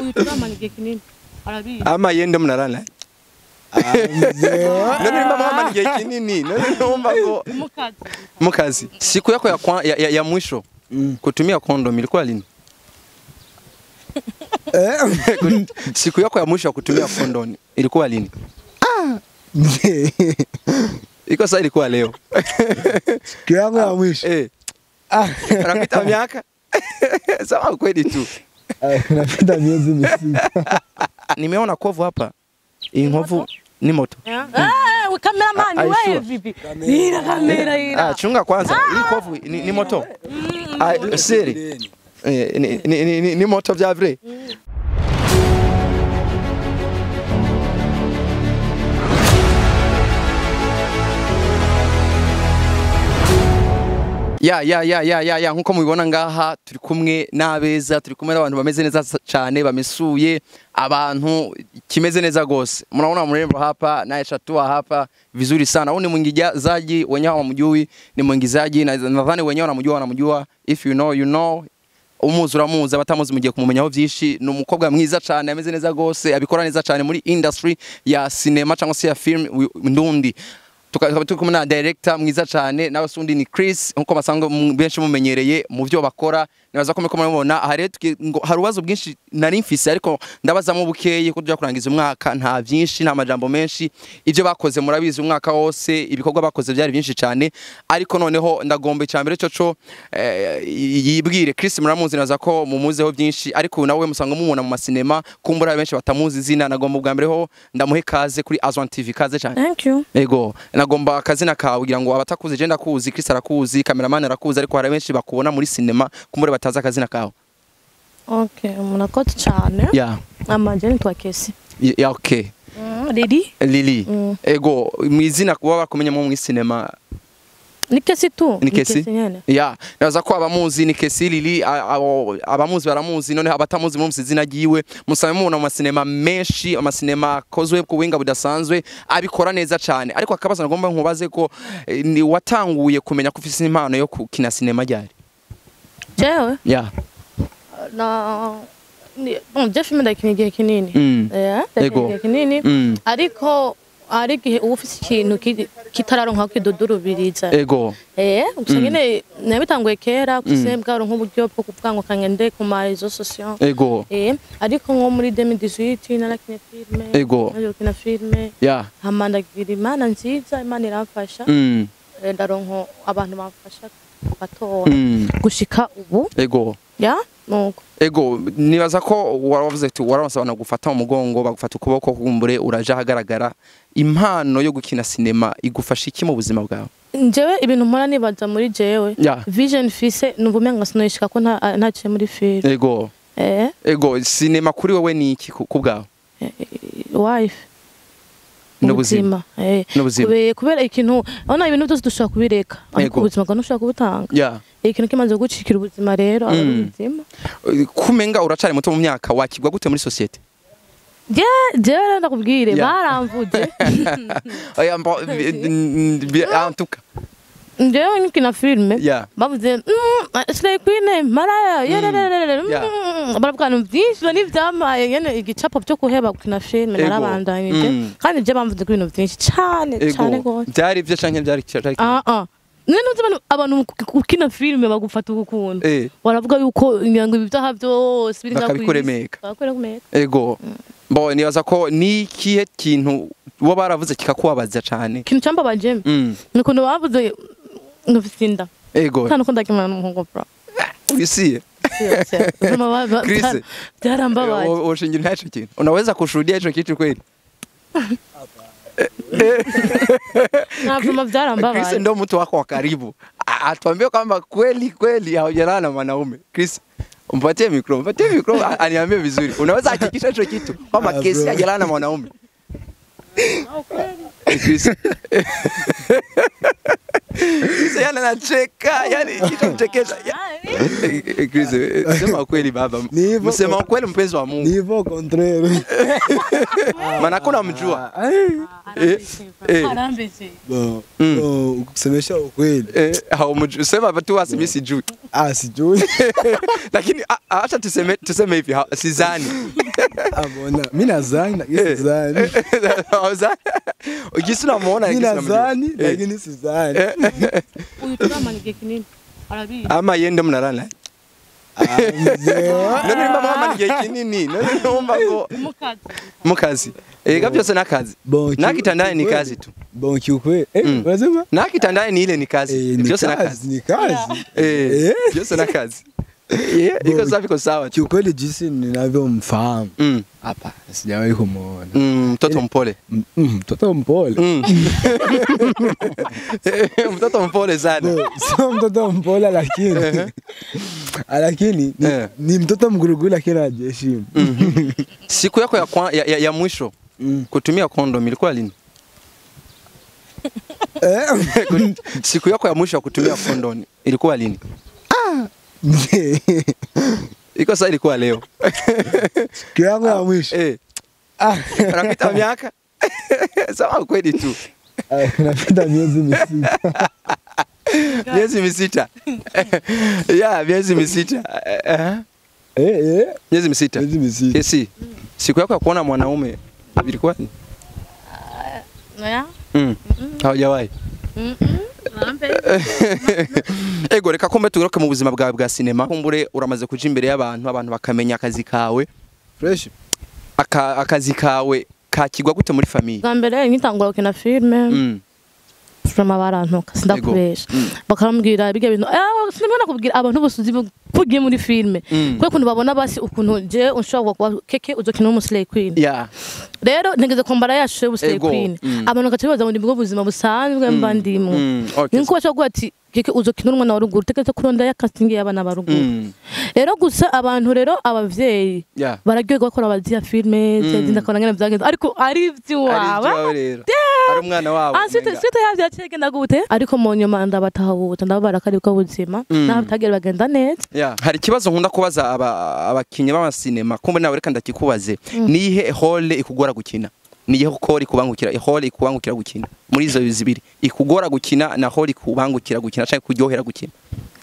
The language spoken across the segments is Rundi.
Uyu turamana igihe kinini. Arabizi. Ama yende mnarana. None nimba mama igihe kinini. None numva ko Mukazi. Mukazi. Siku yako ya mwisho kutumia kondom ilikuwa lini? Siku yako ya mwisho ya kutumia kondom ilikuwa lini? Iko sasa ilikuwa leo. Siku yangu ya mwisho. Unapita miaka? Sawa kweli tu. Unapita miezi misita. Nimeona kovu hapa. Inkovu ni moto. Cameraman wewe vipi? Ila kamera ila. Chunga kwanza. Hii kovu ni moto. Siri. Ni moto vya vrai. Ya nkuko mubibona ngaha turi kumwe n'abeza, turi kumwe n'abantu bameze neza cyane, bamesuye abantu kimeze neza gose. Mnaona mrembo hapa naye shatua hapa vizuri sana. Huyu ni mwingizaji, wenyewe hawamjui, ni mwingizaji na nadhani wenyewe wanamjua. If you know you know. Umuzi uramuzi, abatamuzi mugiye kumumenyaho byinshi. Ni umukobwa mwiza cyane, ameze neza gose, abikora neza cyane muri industry ya cinema cyangwa se ya film ndundi. Tukaba turi kumwe na director mwiza cyane nawe sundi ni Chris, nkuko basanga benshi mumenyereye mu byo bakora. Nibaza ko muriko murabona aha rero hari ubazo bwinshi nari mfise, ariko ndabazamo bukeye ko tujya kurangiza umwaka nta byinshi, nta majambo menshi. Ibyo bakoze murabizi umwaka wose, ibikorwa bakoze byari byinshi cyane, ariko noneho ndagomba icambere cyo yibwire. Chris muramuzi, naza ko mumuzeho byinshi, ariko nawe musanga mumubona mu masinema, kumbura benshi batamuzi izina. Nagomba ubwa mbere ho ndamuhe kaze kuri Azwan TV. Kaze cyane. Thank you. Ego, nagomba akazina kawe kugira ngo abatakuzi, je ndakuzi, Chris arakuzi, cameraman arakuzi, ariko hari benshi bakubona muri cinema kumbura bataza akazina kawe. Okay, murakoze cyane. Yeah. Amanje nitwa Kesi. Yeah, okay. Lili. Lili. Ego, mwizina kuba bakumenya mu cinema. Ni Kesi tu. Ni Kesi. Yeah, naza ko abamuzi ni Kesi Lili, abamuzi baramuzi, none abatamuzi mu izina ryiwe. Musabe mubona mu masinema menshi, amasinema akozwe ku buhinga budasanzwe, abikora neza cyane. Ariko akabazo nagomba nkubaze ko ni watanguye kumenya ko ufise impano yo gukina sinema ryari? Jewe? Yeah. Na bon, je filme ndakina igihe kinini. Igihe kinini. Ariko ari igihe uba ufise ikintu kitararonka kidudurubiriza. Ego. Gusa nyine nabitanguye kera, gusa bwaronka uburyo bwo kuvuga ngo kangende ku ma réseaux sociaux. Ego. Ariko nko muri 2018 narakinye filme. Ego. Narakina filme. Yeah. Hama ndagira Imana nziza, Imana iramfasha. Ndaronka abantu bamfasha batora gushika ubu. Ego. Ya? Nuko. Ego, nibaza ko waravuze ati warabanza abantu gufata mu mugongo, bagufata ukuboko kumbure uraje ahagaragara. Impano yo gukina sinema igufasha iki mu buzima bwawe? Njewe ibintu mpora nibaza muri jewe. Vision fise numva umenga sinoyishika ko ntaciye muri film. Ego. Ego, sinema kuri wewe ni iki ku bwawe? Wife. N'ubuzima. N'ubuzima. Kubera ikintu, ona ibintu byose dushobora kubireka, ariko ubuzima bwa ntushobora kubutanga. Yeah. Ikintu kimaze gucikira ubuzima rero ari ubuzima. Kumenga uracari muto mu myaka, wakigwa gute muri societe? Je ndakubwire baramvuze. Oya mbo en tout cas. Njewe nikina filme. Bavuze Slay Queen maraya baravuga ibintu byinshi n'ivyamaye nyene igicapo byo kuheba gukina filme narabandanyije. Kandi je bamvuze ko ibintu byinshi cyane cyane gose. Byari byo canke byari None uzi abantu gukina filme bagufata ukuntu. Baravuga yuko ngira ngo ibyaha byose biri ngakwiremeka. Bakabikuremeka. Ego. Bo nibaza ko ni ikihe kintu bo baravuze kikakubabaza cyane? Ikintu cyambabaje ni ukuntu bavuze ngufite inda. Ego. Kandi uko ndakimana n'umuhungu bro. Wisiye. Chris, byarambabaje. Ushingira ntacho kintu. Unaweza kushuhudia hicho kitu kweli? Ntabwo byarambabaje. Chris ndo mtu wako wa karibu. Atuambie kwamba kweli kweli haujalala na mwanaume. Chris, umpatie micro, umpatie micro aniambie vizuri. Unaweza hakikisha hicho kitu kwamba Kesi hajalala na mwanaume? Chris. Chris yana anacheka, yani kitamchekesha. Chris, sema kweli baba. Msema kweli mpenzi wa Mungu. Ni hivyo contraire. Maana kuna mjua. Arambeshe. Kusemesha ukweli. Haumjui. Sema tu basi mimi sijui. Ah, sijui. Lakini acha tuseme hivi, sizani. Ah, bona. Mimi nadhani lakini sidhani. Gisi unamuona Mimi gisi unamjua. nadhani lakini sidhani. Uyu turamana igihe kinini. Arabizi. Ama yende mnarana. Ah, mzee. None nimba mwamara igihe kinini. None numva ko Mukazi. mukazi. Ega byose nakazi. Bon, Na kitandani ni kazi tu. Bon, kiukweli. Unasema? Na kitandani ni ile ni kazi. Ni Byose nakazi. kazi, ni kazi. Byose nakazi. Iko safi, iko sawa tu. Kiukweli jinsi ninavyomfahamu hapa sijawahi kumuona. Mtoto mpole. Mtoto mpole. Mtoto mpole sana. Bon, sio mtoto mpole lakini ni mtoto mguruguru lakini anajiheshimu. Siku yako ya mwisho kutumia kondom ilikuwa lini? Siku yako ya mwisho ya kutumia kondom ilikuwa lini? Mzee. Iko sasa ilikuwa leo. Siku yangu ya mwisho. Ah, Unapita miaka? Sema kweli tu. Ah, napita miezi 6. Miezi 6. Ya, miezi 6. Miezi 6. Miezi 6. Esi. Siku yako ya kuona mwanaume ilikuwa ni? Oya. Haujawahi. Ego, reka kumbe tugaruke mu buzima bwawe bwa sinema. Kumbure uramaze kuja imbere y'abantu, abantu bakamenya akazi kawe. Fresh. Akazi kawe kakigwa gute muri famille? Bwa mbere nkitangura gukina filime, vraiment barantuka, sindakubesha. Bakambwira bijya bintu, sinabona kubwira abantu bose uzi ko ugiye muri filime, kubera ukuntu babona basi ukuntu je ushobora kuba keke uzokina umu slay queen. Rero ntegeze kwambara yacu y'ubu slay queen, abantu bagaca bibaza ngo ni bwo buzima busanzwe mba ndimwo. Ni nko bashobora kuvuga ati keke uzokina umwana wa ruguru, utegereza kurondera ya casting y'abana ba ruguru. Rero gusa abantu rero abavyeyi bararyoherwa bakora baziya filime ndakabona ngene vyagenze, ariko ari Ari ivy'iwawe. iwawe rero. Ari umwana wabo. Ensuite umenga. suite yavyo yaciye igenda gute, ariko mu nyuma ndabatahuta, ndababara ko aribwo buzima, naho bitagera bagenda neza. Yeah. Hari ikibazo nkunda kubaza abakinyi b'amasinema, kumbe nawe reka ndakikubaze. Niyihe rôle ikugora gukina? Niyihe rôle ikubangukira? Rôle ikubangukira gukina muri izo zibiri, ikugora gukina na rôle ikubangukira gukina canke kuryohera gukina?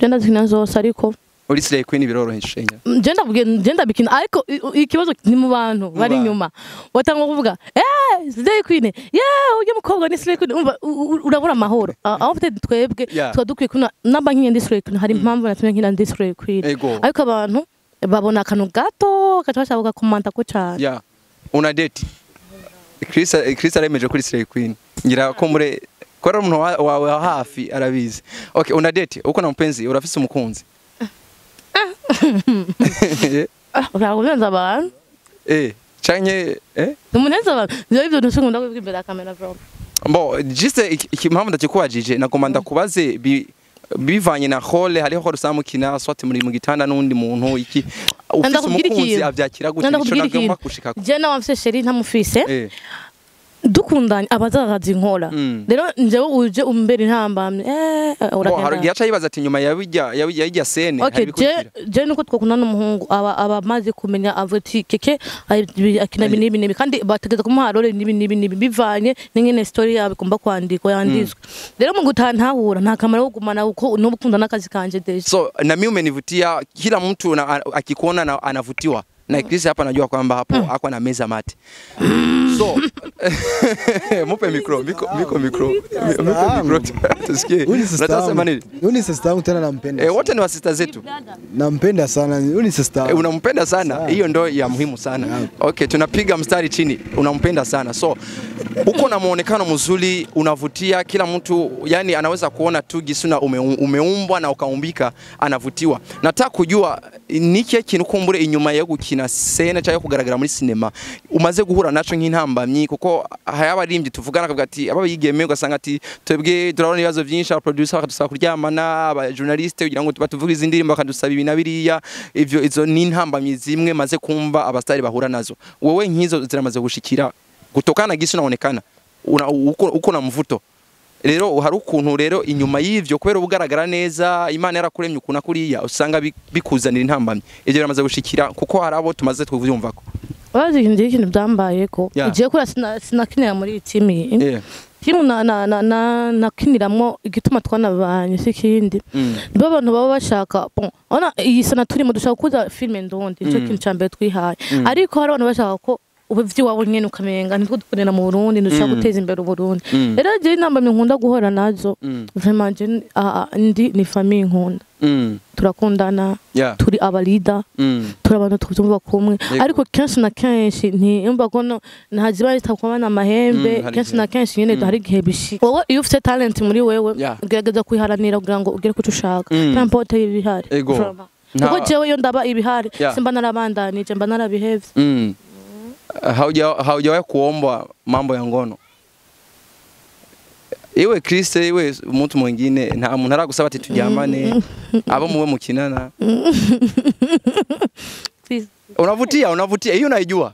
Je ndazikina zose, ariko Uri Slay Queen biroroheje shenya. Je ndavuge je ndabikina, ariko ikibazo ni mu bantu bari Bantu. inyuma batanga kuvuga slay queen, yeah, ujye mukobwa ni slay queen. Umva, urabura amahoro. Aho mfite twebwe tuba dukwiye kuna namba nkiye ndi slay queen, hari impamvu natumye nkina ndi slay queen. Ariko abantu babona akantu gato gaca bashaka kugakomanta ko cane. Yeah. Una date? Chris aremeje kuri Slay Queen. Ngira ko mure ko ari umuntu wawe wa hafi arabizi. Okay, una date? Uko na mpenzi, urafise umukunzi? Ah, urabenza abantu. Canke Umuneza abantu ivyo ibyo ntushobora kuvuga imbere ya kamera bro. Bon, juste impamvu ndakikubajije, nagomba ndakubaze bivanye na rôle, hariho rôle usanga mukina soit muri mu gitanda n'undi muntu, iki ufise Ndakubwira umukunzi ikintu. avyakira gute? Nico Ndakubwira nagomba ikintu. gushikako. Je nawe mfise chéri, ntamufise, dukundanye abazaza inkora. Rero njyewe uje umbera intambamye Bon, hari uragenda. igihe aca yibaza ati nyuma ya bijya scène hari Okay, je ibikurikira. je nuko twakundana n'umuhungu aba amaze kumenya, avuga ati keke akina ibi n'ibi n'ibi, kandi bategeza kumuha rôle n'ibi n'ibi n'ibi bivanye n'ingene story yabo igomba kwandikwa yanditswe. Rero mu gutaha ntahura nta kamaro ko kugumana kuko n'ubu ukunda n'akazi kanje déjà. So na mimi umenivutia, kila mtu akikuona na, anavutiwa na Chris hapa, najua kwamba hapo ako na meza mate. So mupe micro, miko micro, mupe micro tusikie. Huyu ni sister Unataka sema yangu. nini? Huyu ni sister yangu tena nampenda. Wote ni wa sister zetu. Nampenda sana. Huyu ni sister yangu. Unampenda sana. Sana. Hiyo ndo ya muhimu sana. Okay, tunapiga mstari chini. Unampenda sana. So uko na muonekano mzuri, unavutia kila mtu, yani anaweza kuona tu gisi na umeumbwa na ukaumbika, anavutiwa. Nataka kujua niki kintu kumbure inyuma yo gukina scène cyangwa kugaragara muri sinema umaze guhura naco nk'intambamyi, kuko hari abaririmbyi tuvugana akavuga ati aba bigeme ugasanga ati twebwe turabona ibibazo byinshi, aba producer bakadusaba kuryamana, aba journaliste kugira ngo batuvuge izi ndirimbo bakadusaba ibi na biriya. Ivyo izo ni intambamyi zimwe maze kumva abastari bahura nazo. Wewe nk'izo ziramaze gushikira kutokana gisi unaonekana uko na mvuto? Rero hari ukuntu rero inyuma y'ivyo, kubera ubugaragara neza, Imana yarakuremye ukuntu kuriya, usanga bikuzanira intambamyi. Ivyo biramaze gushikira? Kuko hari abo tumaze tuvyumvako. Urazi ikintu byambaye ko ugiye kura sinakinira muri iyi timu iyi. Timu na na na na nakiniramwo igituma twanabanye si ikindi. Nibo abantu baba bashaka bon ona iyi sana turimo dushaka kuza filme ndondi ico kintu ca mbere twihaye. Ariko hari abantu bashaka ko ubu vy'iwabo nyene ukamenga nitwo dukorera mu Burundi dushaka guteza imbere Uburundi. Rero jewe inama nkunda guhora nazo vraiment je ndi ni famille nkunda. Turakundana turi abalida turi abantu tubyumva kumwe ariko kenshi na kenshi ntiyumva ko ntaziba zitakomana amahembe kenshi na kenshi nyine hari igihe bishika wowe iyo ufite talent muri wewe ugerageza kuyiharanira kugira ngo ugere ku cyo ushaka peu importe ibihari kuko jewe iyo ndaba ibihari simba narabandanije mba narabihevye. Haujawahi kuombwa mambo ya ngono? Iwe Kristo iwe mtu mwingine nta muntu aragusaba ati tujyamane abo muwe mukinana. Unavutia hiyo unaijua.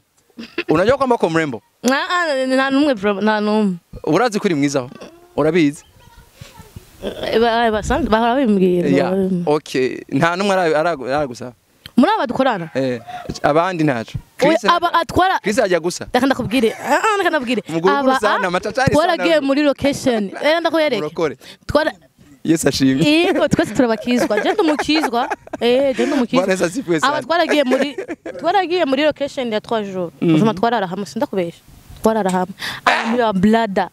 Unajua kwamba uko mrembo? Nta numwe bro, nta numwe. Urazi kuri mwiza? Urabizi? Bahora bimbwira. Okay, nta numwe aragusaba. Muri aba dukorana? Abandi ntaco. Aba atwara Chris ajya gusa. Ndaka ndakubwire. Ndaka ndakubwire. Aba sana matatari sana. Twaragiye muri location. Ndakwereke. Twara Yes ashimye. Yego twese turabakizwa. Je ndumukizwa. Je ndumukizwa. Aba twaragiye muri location ya 3 jours. Vraiment twarara hamwe sindakubesha. Twarara hamwe. Aba blada.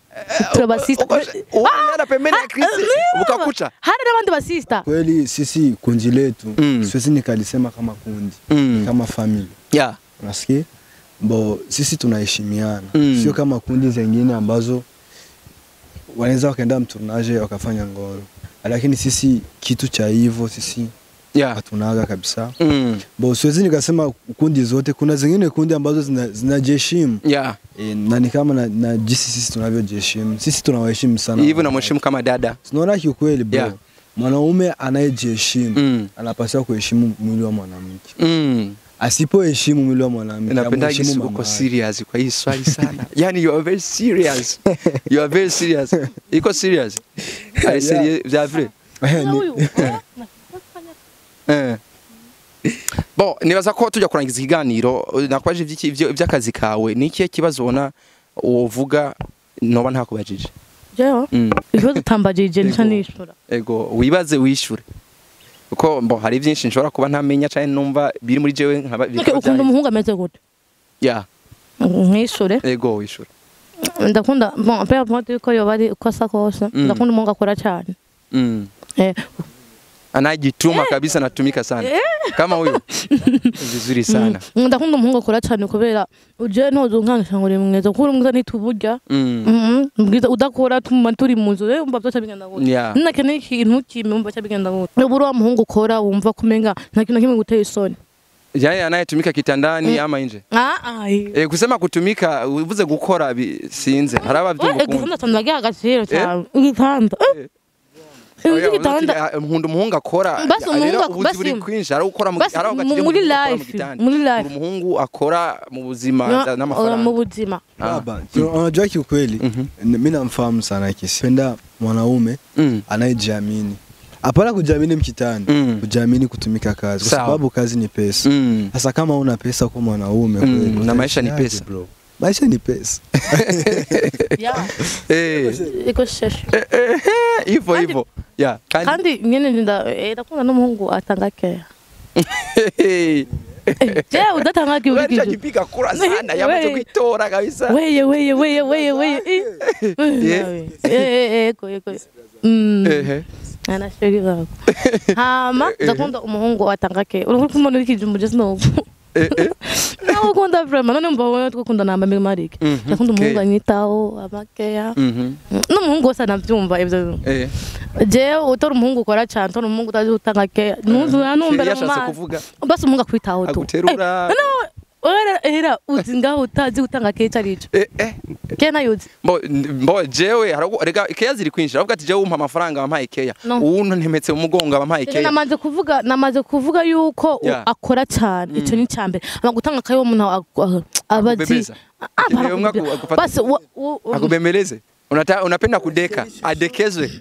Turabasista. Unaona pembeni ya Chris ukakucha. Hata n'abandi basista. Kweli sisi kundi letu siwezi nikalisema kama kundi, kama family. Yeah. Unasikia? Bo sisi tunaheshimiana. Sio kama kundi zingine ambazo wanaweza wakaenda mturnaje wakafanya ngoro. Lakini sisi kitu cha hivyo sisi hatunaga kabisa. Bo siwezi nikasema kundi zote, kuna zingine kundi ambazo zinajiheshimu. Na ni kama na jinsi sisi tunavyojiheshimu. Sisi tunawaheshimu sana. Hivyo namheshimu kama dada. Tunaona kiukweli bro. Mwanaume anayejiheshimu anapaswa kuheshimu mwili wa mwanamke. Asipoheshimu mwili wa mwanamke. Napenda jinsi uko serious kwa hii swali sana. Yani you are very serious. You are very serious. Iko serious. I serious vya vrai. Bon, nibaza ko tujya kurangiza ikiganiro nakwaje ivy'akazi kawe ni ikihe kibazo ubona wovuga noba ntakubajije? Jewe ikibazo utambajije nca nishura. Ego wibaze wishure. Kuko bon hari byinshi nshobora kuba ntamenya cyane numva biri muri jewe nkaba ukunda umuhungu ameze gute? Nkishure. Ego wishure. Ndakunda bon peu importe uko yoba ari uko asa kose ndakunda umuhungu akora cyane. Anajituma kabisa natumika sana. Kama huyo. Vizuri sana. Ndakunda umuhungu akora cyane kubera uje ntozo nkangisha ngo rimweza kuko umwiza nituburya. Mbwiza udakora tuma turi mu nzu umva byose bigenda gute. Nakeneye ikintu kimwe umva cyabigenda gute. Uburo wa muhungu ukora wumva kumenga nta kintu kimwe guteye isoni. Yaani anayetumika kitandani ama nje? Kusema kutumika uvuze gukora sinze. Haraba byumva. Gukunda tandagiye agaciro cyane. Igitanda. Nkunda umuhungu akora rero buri kwinshi ari ukora muri life muri life umuhungu akora mu buzima n'amafaranga mu buzima. Baba unajua kiukweli mimi namfahamu sana Kisi. Penda mwanaume anayejiamini. Hapana kujiamini mkitani, kujiamini kutumika kazi kwa sababu kazi ni pesa. Sasa kama una pesa kwa mwanaume kweli na maisha ni pesa bro. Maisha ni pesa. Iko sheshe. Hivyo hivyo. Kandi nyene ndakunda n'umuhungu atanga care. Je udatanga kitu. Unajipiga kura sana yamaze kwitora kabisa. Weye weye weye weye weye. Ego ego. Anashiri bako. Hama ndakunda umuhungu atanga care. Uri kumubona uri kijumbu just no. Nakunda vraiment none mba wowe twakunda namba mbere marike. Ndakunda umuhungu anyitaho amakeya. N'umuhungu wose anavyumva ivyo. Je utora umuhungu ukora cyane utora umuhungu utazi utanga keya. Ntuzu anumbera mu maso. Basi umuhungu akwitaho tu. Aguterura. Era uzi ngaho utazi utanga keya carico. Keya nayuzi. Mbo jewe rega keya ziri kwinjira avuga ati jewe umpa amafaranga wampaye keya. Ubu ntemetse umugongo wampaye keya. Namaze kuvuga yuko akora cyane ico ni cyambere. Ama gutanga keya umuntu abazi. Basi akubemeleze. Unapenda kudeka, adekezwe.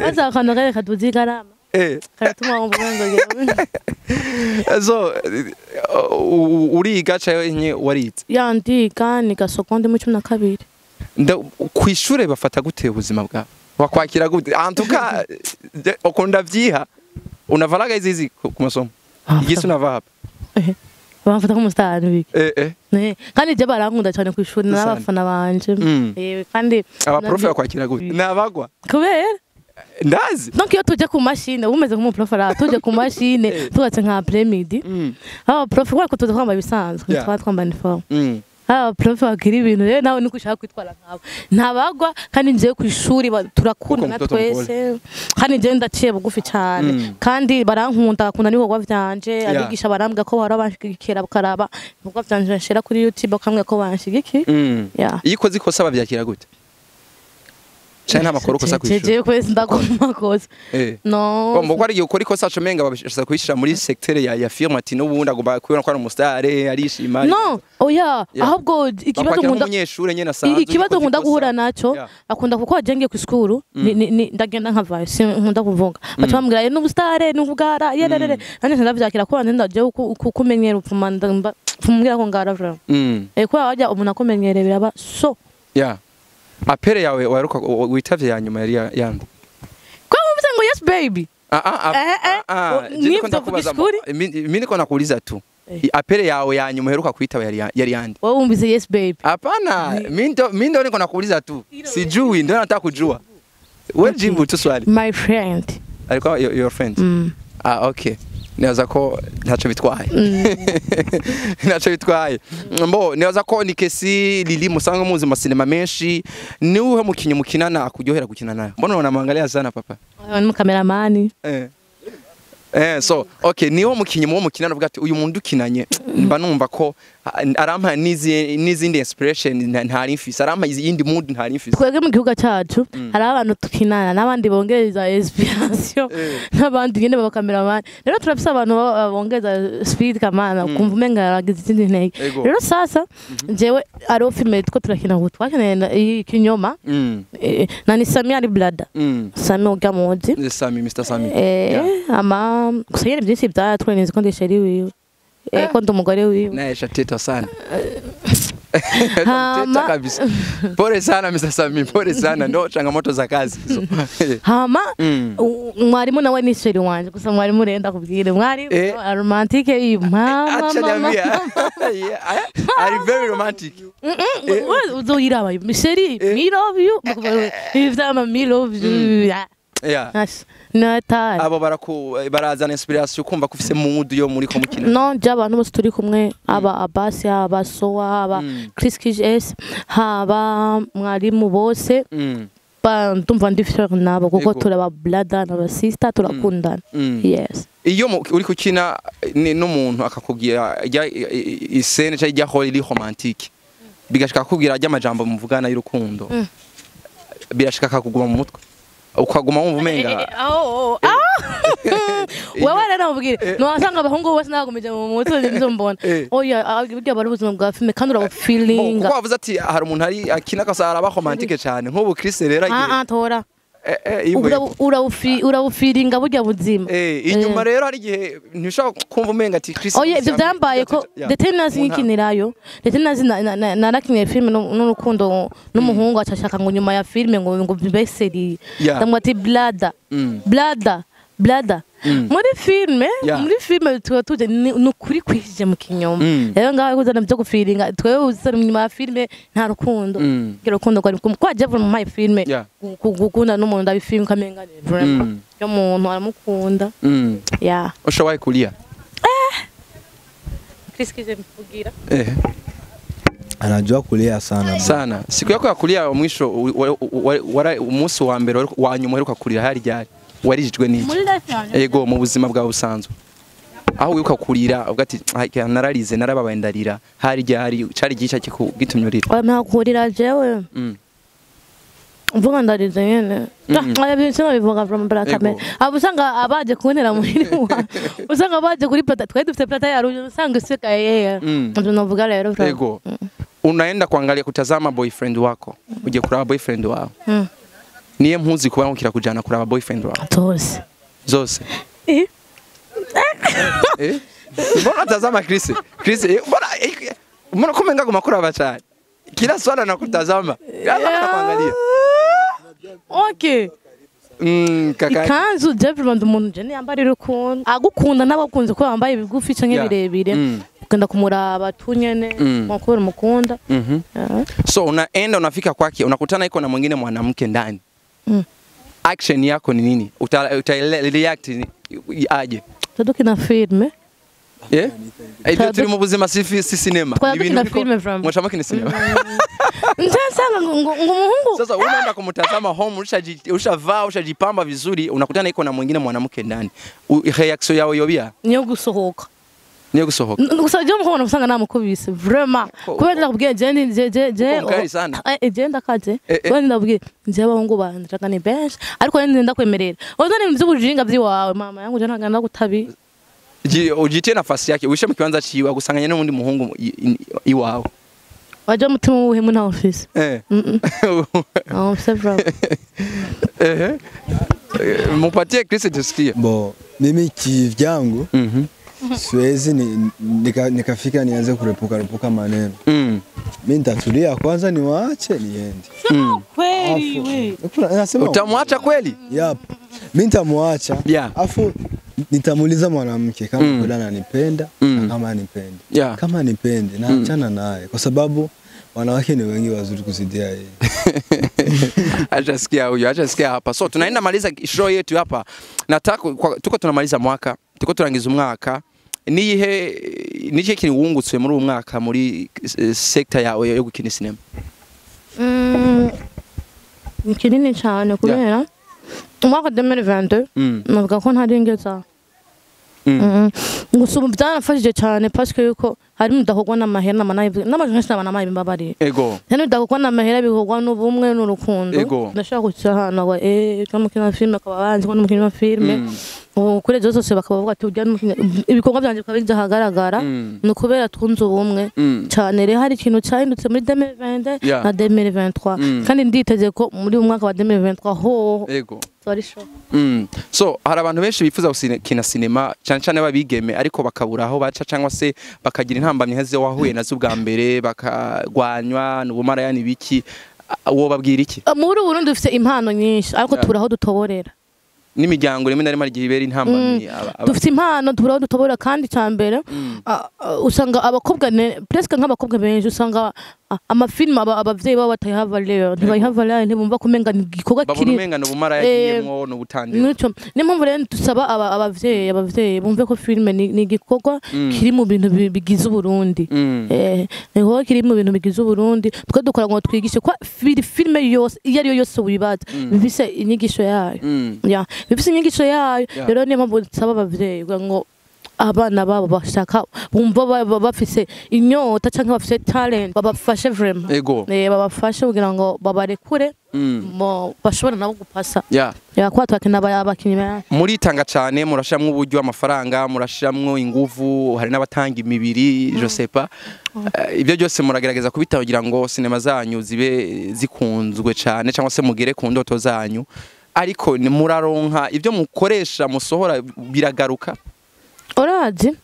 Baza akantu kare kaduzi igarama. Karatuma wumva ngo So uriga canke warize? Ya ndiga niga seconde mu 12. Kw'ishure bafata gute ubuzima bwawe? Wakwakira gute? En tout cas ukunda vyiha. Unavalaga hizi hizi ku masomo. Igisi unavaa hapa. Bamfata nk'umusitari biki. Kandi je barankunda cyane kw'ishuri n'abafana banje. Kandi abaprofe bakwakira gute? Nabagwa. Kubera ndazi. Donc iyo tuje ku mashine umeze nk'umuprofe ara tuje ku mashine tubatse nka après-midi. Aba profe kwa kutuza kwamba bisanzwe twaba twamba uniforme. Aba profe bagira ibintu rero nawe niko ushaka kwitwara nkabo. Ntabagwa kandi ngiye ku ishuri turakundana twese. Kandi ngiye ndaciye bugufi cyane. Kandi barankunda bakunda n'ibikorwa vyanje abigisha barambwa ko bahora banshigikira bakaraba ibikorwa vyanje nshira kuri YouTube bakambwira ko banshigikiye. Iyo ukoze ikosa bavyakira gute? Cyane nta makuru kosa kwishura. Je kwese ndagomba kosa. No. Bombo ko ari ukora ikosa acomenga babishaka kwishira muri secteur ya firme ati n'ubundi agomba kubona ko ari umustar arishima. No, oya, ahubwo ikibazo nkunda umunyeshure nyene asanzwe. Ikibazo nkunda guhura naco akunda kuko ajenge ku school ndagenda nkavayo nkunda kuvuga. Baca bambwira n'ubustar n'ubugara yererere. Nanje ndavyakira ko nanje ndaje kukumenyera upfuma ndamba pfumubwira ko ngara vraiment. Ko wajya umuntu akumenyere biraba so. Yeah. Apere yawe waruka witavye ya nyuma yari yande. Kwa wumvise ngo yes baby. Mimi niko nakuuliza tu. Apere yawe ya nyuma heruka kuitaba yari yande. Wewe wumvise yes baby. Hapana, mimi ndo niko nakuuliza tu. Sijui ndio nataka kujua. Wewe jibu tu swali. My friend. Alikuwa your friend. Ah okay. Niwaza ko ntaco bitwaye. Ntaco bitwaye. Mbo niwaza ko ni Kesi Lili musanga muzi ma cinema menshi ni uhe mukinyi mukinana akuryohera gukina nayo. Mbona unamwangalia sana papa? Ni cameraman. So okay niwo mukinyi muwo mukinana uvuga ati uyu muntu ukinanye mba numva ko arampa n'izindi inspiration ntari mfise arampa izindi mood ntari mfise. Twebwe mu gihugu cyacu hari abantu tukinana n'abandi bongereza inspiration n'abandi nyene baba cameraman. Rero turafise abantu bongeza speed kamana kumva umenga yaragize izindi ntege. Rero sasa jewe ari filme two turakina ngo twakinana ikinyoma na ni Sami ari blada. Sami ugamuzi. Sami Mr Sami. Ama gusa nyene byinshi byatwenze ko ndisheri wiwe ko ndi umugore wiwe naye shateta sana teta kabisa pole sana Mr Sami pole sana ndo changamoto za kazi so. Hama mwarimu nawe ni sheri wanje gusa mwarimu renda kubwire mwarimu romantique mama acha niambia are very romantic uzoyiraba sheri me love you ivyama me love you. Yeah. Natali. Abo barazana inspiration kumva ko ufise mood yo muri ko mukina. No, je abantu bose turi kumwe aba Abasi aba Soa aba Chris KS haba mwarimu bose. Ndumva ndi fier nabo kuko turaba brother na sister turakundana. Yes. Iyo uri kukina n'umuntu akakubwira iscene cyangwa ijya holi romantique bigashika kukubwira ajya amajambo muvugana y'urukundo. Birashika kakuguma mu mutwe. Ukaguma wumva umenga wewe rero mubwire no wasanga abahungu bose nagumeje mu mutwe nivyo mbona oya burya bari ubuzima bwa filme kandi uraba feeling kuko wavuze ati hari umuntu ari akina kasa araba romantique cyane nk'ubu Chris rero agiye tora urawufiringa burya buzima inyuma rero hari igihe ntishobora kumva umenga ati Chris oya ibyo byambaye ko ndetse nkinirayo ndetse narakinye filme n'urukundo n'umuhungu acashaka ngo nyuma ya filme ngo bibe seri ndamwa ati blada blada blada muri filme tuba tuje nukuri kwishije mu kinyoma rero ngaho kuzana byo gufiringa twewe uzana nyuma ya filme nta rukundo ngira rukundo kwari kwa je mu my filme gukunda n'umuntu ndabifilm kamenga vraiment yo muntu aramukunda yeah ushoboye kulia Chris kije mfugira anajua kulia sana sana siku yako ya kulia mwisho umunsi wa mbere wa nyuma uheruka kurira hari ryari warijijwe n'iki ego mu buzima bwawe busanzwe aho wibuka kurira uvuga ati nararize narababaye ndarira hari ryari cari gica gitumye urira oya nta kurira jewe mvuga ndarize nyene aya bintu nabivuga from black camera abo usanga abaje kuntera muhiri wa usanga abaje kuri plata twari dufite plata ya ruje usanga iseka yeye ndio navuga rero ego unaenda kuangalia kutazama boyfriend wako uje kuraba boyfriend wawe niye mpuzi kuba nkira kujana kuraba boyfriend wawe tose Zose. Eh. Eh? Mbona tazama Chris? Chris, mbona mbona kumenga kumakura cyane? Kila swala nakutazama. Kila swala nakuangalia. Okay. Kaka. Ikanzu development umuntu je yambarira ukuntu agukunda n'abakunze ko bambaye ibigufi canke birebire ukenda kumuraba tunyene mukuru mukunda. So unaenda unafika kwake unakutana iko na mwingine mwanamke ndani. Action yako ni nini? Uta react aje? Tadukina filme. Yeah? Ibyo turi mu buzima si cinema. Ni ibintu filme from. Mwashamaki ni cinema. Nsanga ngo umuhungu. Sasa unaenda kumtazama home ushavaa ushajipamba vizuri unakutana iko na mwingine mwanamke ndani. Reaction yawe yobia? Niyo gusohoka. Niyo gusohoka. Gusa je umuhungu usanga namukubise vraiment. Kubera ndakubwiye je je je je ndakaje. Kubera ndakubwiye nje abahungu banje ni benshi ariko ndenda kwemerera. Uzane ibintu by'ubujinga byiwawe mama yangu je ntaganda gutabi. Ujitie nafasi yake uishe mu kibanza ciwe agusanganya n'undi muhungu iwawe. Waje mutima wuhemu nta office. Oh c'est vrai. Mupatie Chris tusikie. Bo mimi kivyangu siwezi nikafika nianze kurepuka maneno. Mimi nitatulia kwanza niwaache niende. Kweli wewe. Utamwacha kweli? Yep. Mimi nitamwacha. Afu nitamuuliza mwanamke kama kweli ananipenda na kama anipendi. Kama anipendi na achana naye kwa sababu wanawake ni wengi wazuri kuzidia yeye. Acha sikia huyo, acha sikia hapa. So tunaenda maliza show yetu hapa. Nataka tuko tunamaliza mwaka, tuko turangiza umwaka. Nihe niche kintu wungutse muri umwaka muri sector yawe yo gukina cinema? Ni kinini cyane kubera umwaka 2022 navuga ko ntari ngeza. Gusa ubu byanafashije cyane parce que yuko hari mudahogwa n'amahera n'amajwi n'amahera imbabari. Ego. Hano mudahogwa n'amahera bihogwa n'ubumwe n'urukundo. Ndashaka guca hano wa kamukina filme akaba banzi ko n'umukina filme. Kuri ejo zose bakaba bavuga ati ujya n'umukina ibikorwa byanje bikaba bijahagaragara ni kubera twunze ubumwe cyane. Rero hari ikintu cyahindutse muri 2022 na 2023 kandi nditeze ko muri umwaka wa 2023 ho. Ego. Sorry show. So hari abantu benshi bifuza gukina cinema cyane cyane babigeme ariko bakabura aho baca cyangwa se bakagira intambamye nk'izo wahuye nazo ubwa mbere bakagwanywa n'ubumaraya n'ibiki, wo babwira iki? Muri Burundi dufite impano nyinshi ariko turaho dutoborera. N'imiryango rimwe na rimwe igihe ibera intambamye dufite impano turaho dutoborera kandi cyambere usanga abakobwa presque nk'abakobwa benshi usanga amafilm abavyeyi babo batayiha valeur ntibayiha valeur ntibumva kumenga igikorwa kiri babumenga n'ubumara yagiyemwo n'ubutandiro. Nico niyo mpamvu rero dusaba abavyeyi bumve ko film ni igikorwa kiri mu bintu bigize Uburundi. Niho kiri mu bintu bigize Uburundi twe dukora ngo twigishe ko film yose iyo ari yo yose wibaza bifise inyigisho yayo. Ya bifise inyigisho yayo. Rero niyo mpamvu dusaba abavyeyi ngo abana babo bashaka bumva bafise inyota canke bafise talent babafashe vraiment. Ego. Babafashe kugira ngo babarekure bashobora nabo gupasa. Yeah. Ya kwa twakina abakinyi benshi. Muritanga cyane murashiramwo uburyo amafaranga murashiramwo inguvu hari n'abatanga imibiri je sais pas. Ibyo byose muragerageza kubitagira ngo sinema zanyu zibe zikunzwe cyane cyangwa se mugere ku ndoto zanyu ariko muraronka ibyo mukoresha musohora biragaruka. Orazi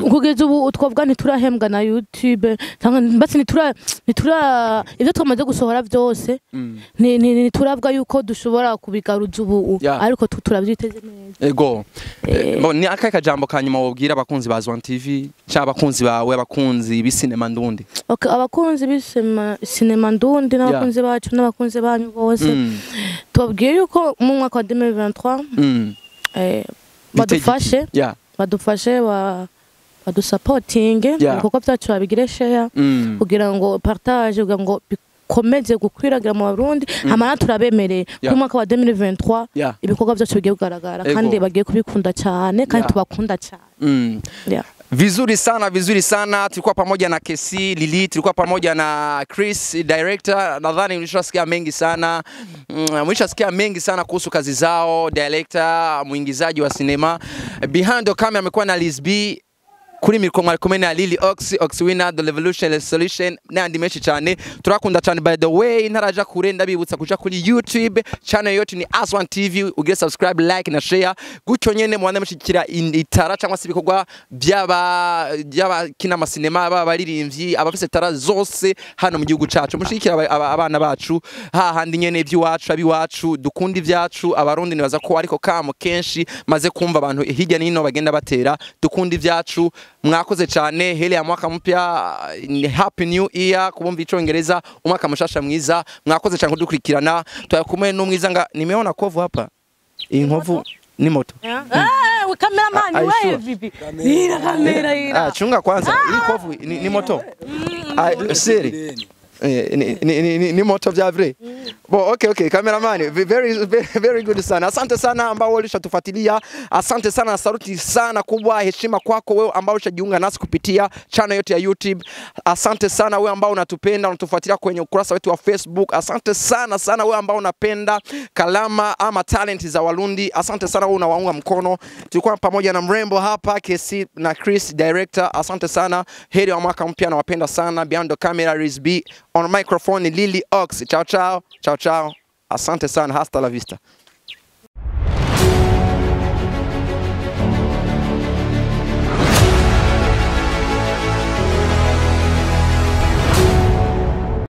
kugeza ubu twavuga ntiturahembwa na YouTube cyangwa mbese ntitura ibyo twamaze gusohora byose ntiturabwa yuko dushobora kubigaruza ubu ariko turabyiteze neza. Ego. Ni akahe kajambo kanyuma wobwira abakunzi ba Zone TV cyangwa abakunzi bawe abakunzi b'isinema ndundi? Okay, abakunzi b'isinema ndundi n'abakunzi bacu n'abakunzi banyu bose tubabwiye yuko mu mwaka wa 2023 badufashe badufashe badusapotinge ibikorwa byacu babigire share kugira ngo partage kugira ngo bikomeze gukwiragira mu Barundi hamana turabemereye ku mwaka wa 2023 ibikorwa byacu bigiye kugaragara kandi bagiye kubikunda cyane kandi tubakunda cyane. Vizuri sana, vizuri sana. Tulikuwa pamoja na Kesi Lili, tulikuwa pamoja na Chris director. Nadhani mlishasikia mengi sana. Mlishasikia mengi sana kuhusu kazi zao, director, muingizaji wa sinema. Behind the camera amekuwa na Liz B. Kuri mikro mwari kumwe na Lily Ox, Ox Winner, The Revolution, The Solution n'andi menshi cyane. Turakunda cyane. By the way, ntaraja kure, ndabibutsa kuja kuri YouTube channel yote ni Aswan TV, ugire subscribe, like na share, gutyo nyene mubanze mushigikira itara cyangwa se ibikorwa by'aba by'abakina amasinema, baba abaririmbyi, abafise tara zose hano mu gihugu cacu. Mushigikira abana bacu hahandi nyene, iby'iwacu, abiwacu, dukunda ibyacu. Abarundi nibaza ko ariko kamo kenshi maze kumva abantu hirya n'ino bagenda batera, dukunda ibyacu. Mwakoze cyane. Heri ya mwaka mpya, ni happy new year kubumva icongereza, umwaka mushasha mwiza. Mwakoze cyane kudukurikirana. Twari kumwe n'umwiza nga nimeona kovu hapa, inkovu ni moto. Ah, cameraman. Are you wewe sure? Vipi? Ira kamera ira. Ah, chunga kwanza, hii kovu ni moto. Ah, siri. Ni moto vya vrai. Bo, okay, cameraman, very very, very good sana. Asante sana ambao ulishatufuatilia. Asante sana na saluti sana kubwa, heshima kwako wewe ambao ulishajiunga nasi kupitia channel yetu ya YouTube. Asante sana wewe ambao unatupenda, unatufuatilia kwenye ukurasa wetu wa Facebook. Asante sana sana wewe ambao unapenda kalama ama talent za Warundi. Asante sana wewe unawaunga mkono. Tulikuwa pamoja na mrembo hapa KC na Chris director. Asante sana. Heri wa mwaka mpya, nawapenda sana. Behind the camera Riz B, on microphone Lily Ox. Ciao ciao. Ciao ciao. Asante sana. Hasta la vista.